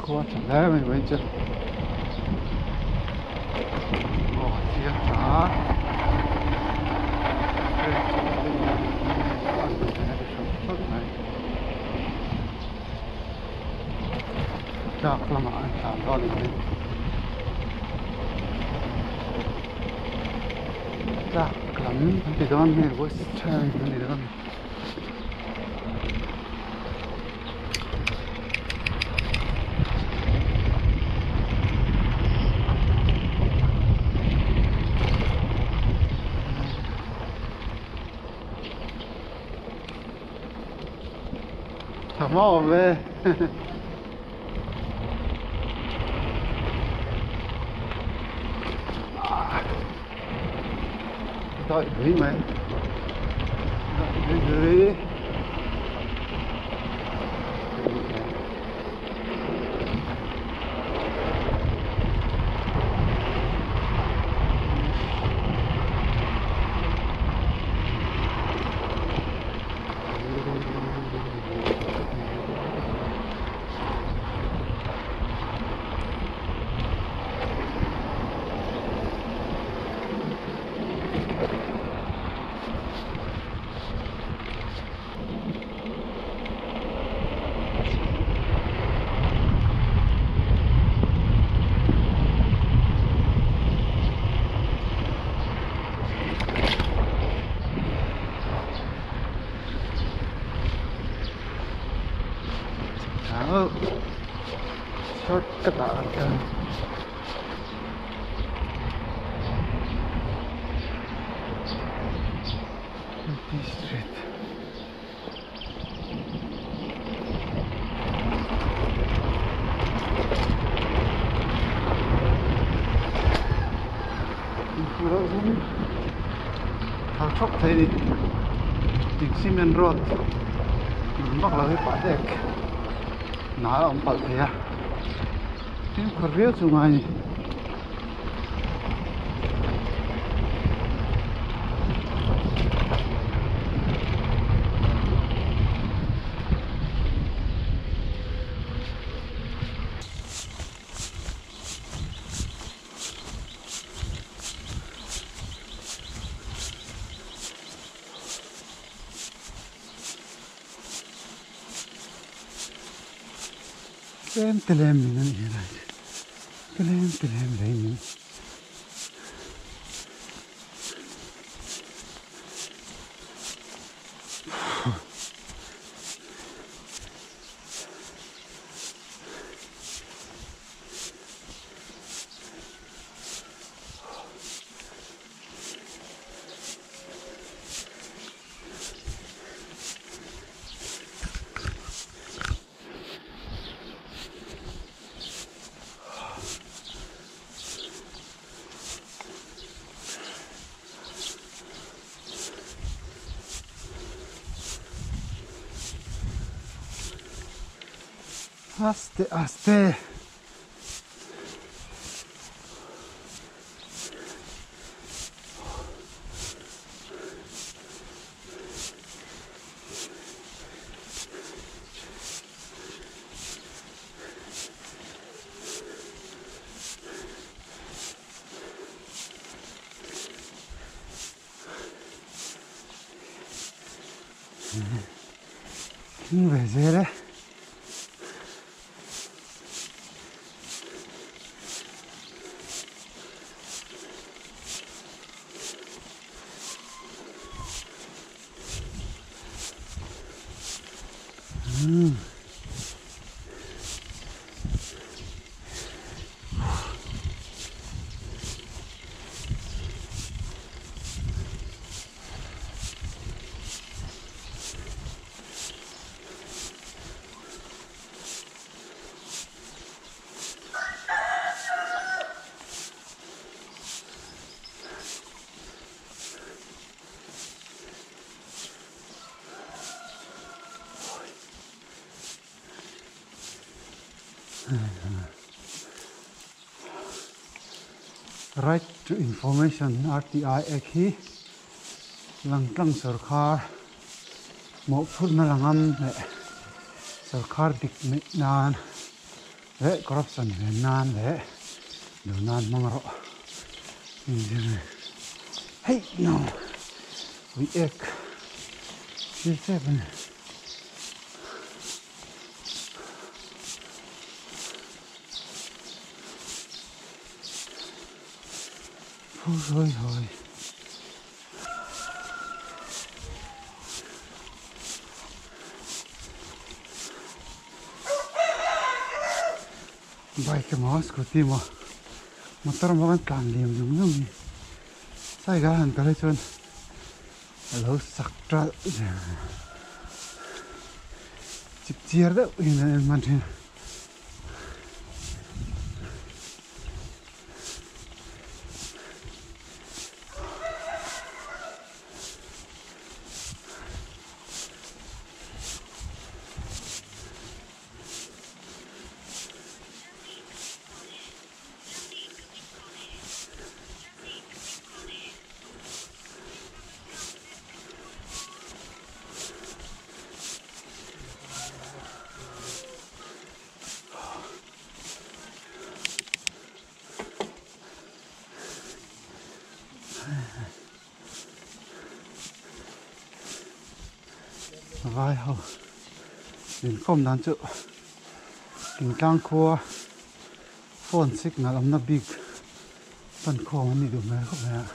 Khua tha hle mai mai chu aw a chiang tha tlak lamah an tlan dawn a ni tlak lam an ti dawn nge western an ti dawn. Tha hma awm e Đợi dưới mấy Đợi dưới dưới Short cut ah kan kal. T Street. Thau thawk thei ni ting cement road vak lo hi pah dek nal a awm palh thei a fimkhur viau chu ngai a ni. Tlem tlem min an en a tlem tlem lei min. Aste aste. Thing ve zel e. Right to Information RTI Act hi langtlang sorkar mawhphurhna langam leh sorkar dik neih nan Leh corruption ven nan leh duh nan hmang rawh inzir ni hei no ui ek thil chep a ni. Hawi hawi. Bike emaw scooty emaw motor emaw kan tlan liam zung zung hi saiga han kal hi chuan a lo sak ṭalh chip chiar deuh hian an en hman ṭhin a. Vai ho inkhawm dan chu thingtlang khua phone signal awmna bik pan khawm an nih duh hmel khawp mai a.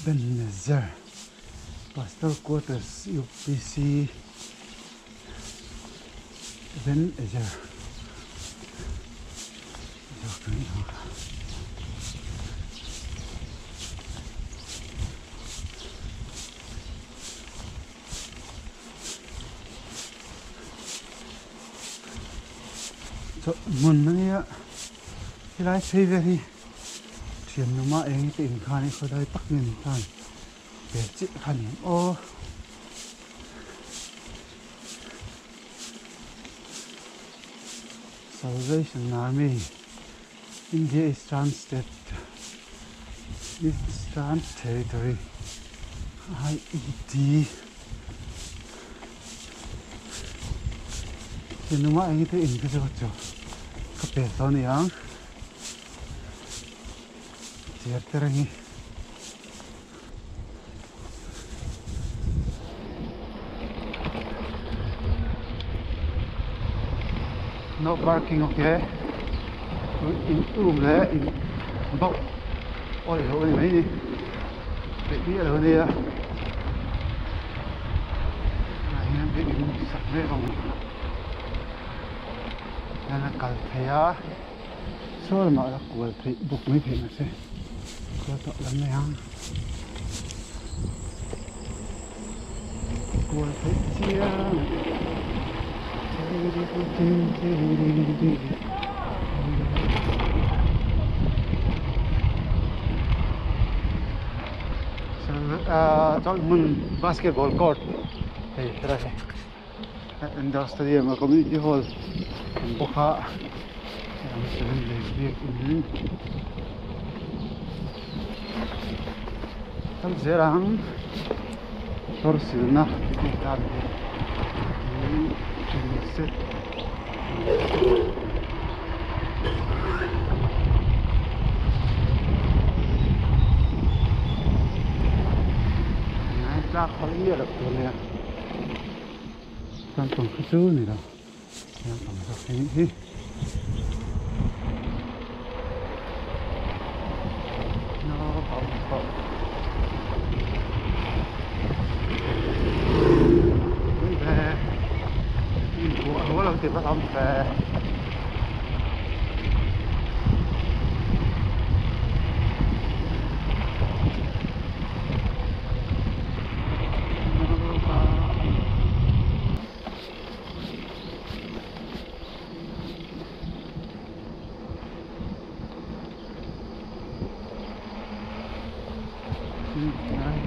Ebenezer Pastor Quarters UPC Ebenezer Chawlh hmun a nia helai phei vel hi thian luma eng te in khan hi khawlai tak nen khan ve chiah kha ni ang aw. Salvation Army India Eastern State Eastern Territory IET Tinuma eng te in te chu chu ka pel tawh a ni ang chiar te reng hi. No parking okay in um leh in bauh awih loh a ni mai ni peih miah lo a nia ah hian in sak mek a awm hian a kal thei a saw lamah la kual theih bawk mai theih mahse kual tawh lam mai ang kual theih chiang. Chawlhmun basketball court hei helai hi indoor stadium a community hall awm bawk a biakin kal zel ang kawr silna hei tan hi set. Tlak khalh miah loh tur nia naupang kha chu ni lo naupang zawk hi nih hi. Naupang pawh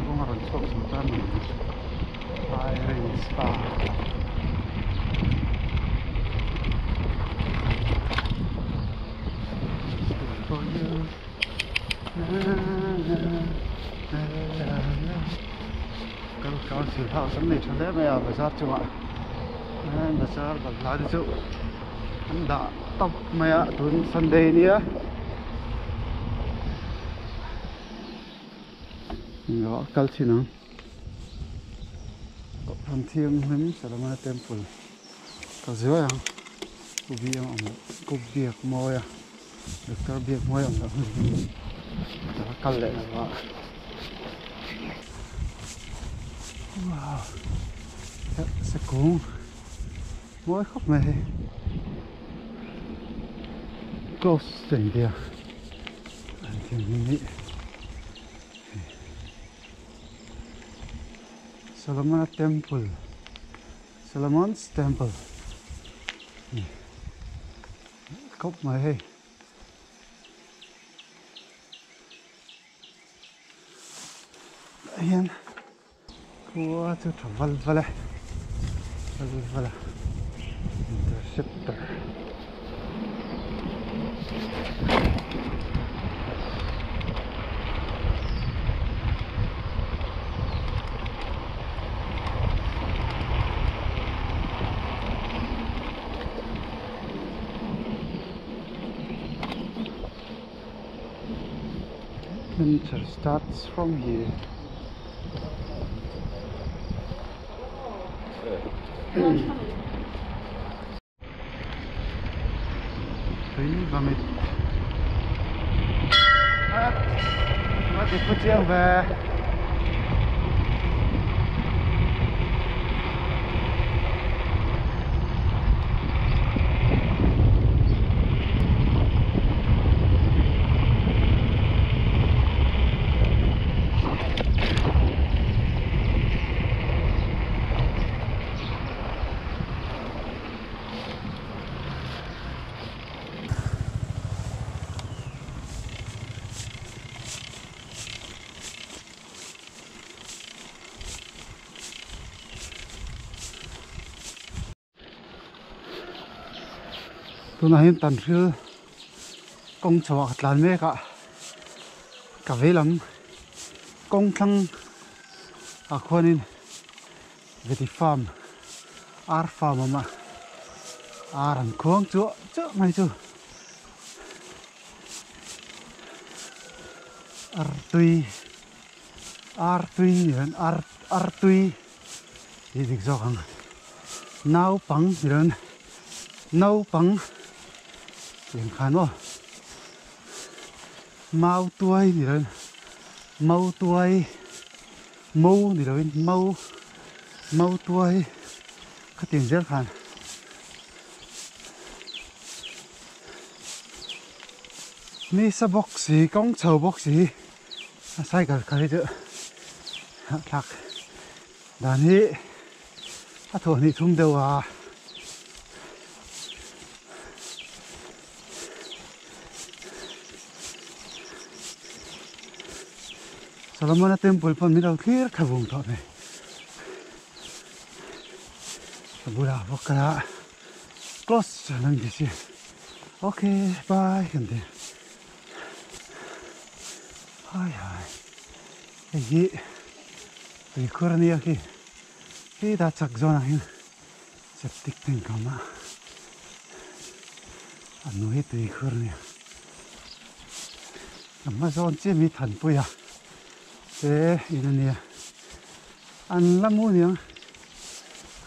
Kawng a rawn chhuak chho ta ni Irene Spa. Kal council house an nei tha hle mai a bazar chungah bazar balhla te chu an dah tawp mai a tun sunday ania englo kal thin ang kohhran thianghlim Solomona temple ka zuai ang pu biang ang pu biak mawi a doctor biak mawi ang loh hun hi ka la kal leh lo a wow sekung mawi khawp mai hei close cheng tia an thianghlim hi Solomona temple Solomon's temple khawp mai hei tah hian khua chu tha val val e val val a interceptor. Adventure starts from here. Tui va mit. Nó thì có chiang về. Tunah hian tanhril kawng chho ah ka tlan mek a ka vei lam kawng thlang ah khuanin veti farm ar farm a awm a ar an khuang chuah chuah mai chu artui artui ni hian ar artui tih dik zawk ang naupang ni hian naupang tih ang khan aw mautuai ni hian mautuai mo ni loin mo mautuai khatiang zel khan nisa bawk si kawng chho bawk si a cycle kha hi chu hahthlak dan hi a thawh hnih thum deuh a. Solomona temple pawn min lo thlir thla vung tawh mai. Ka bulah bawk kal a close an rawn ti si. Ok bye kan ti. Hai hai hei hi tuikhur a nia khi hetah chak zawnah hian septic tank a awm a a hnuai hi tuikhur a nia. Ka hma zawn chiah mi Thanpuia te in a nia an la mu niang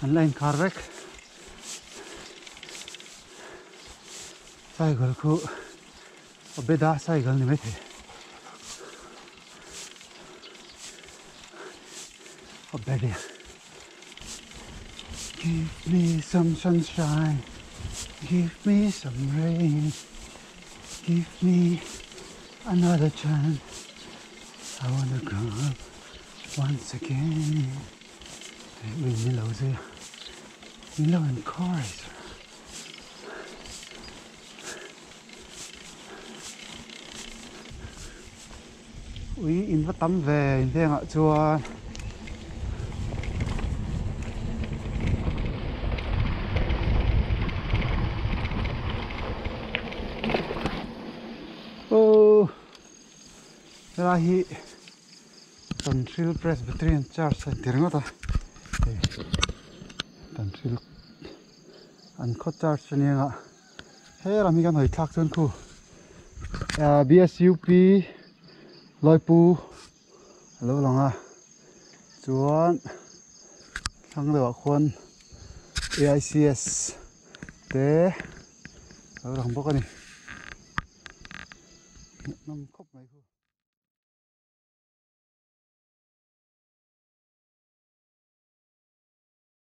an la inkhar vek cycle khu Obeda cycle ni maithei Obedia give me some sunshine give me some rain. Give me another chance I wanna grow up once again Ui min lo zui a min lo encourage Ui in va tam ve in vengah chuan. Aw helai hi Tanhril Presbyterian Church a inti ringawt a hei Tanhril an khaw church a nia he lam hi kan hawi thlak chuan khu ah B_S_U_P Laipu a lo lang a chuan thlang deuhah khuan A_I_C_S te a lo lang bawk a ni hmuhnawm khawp mai.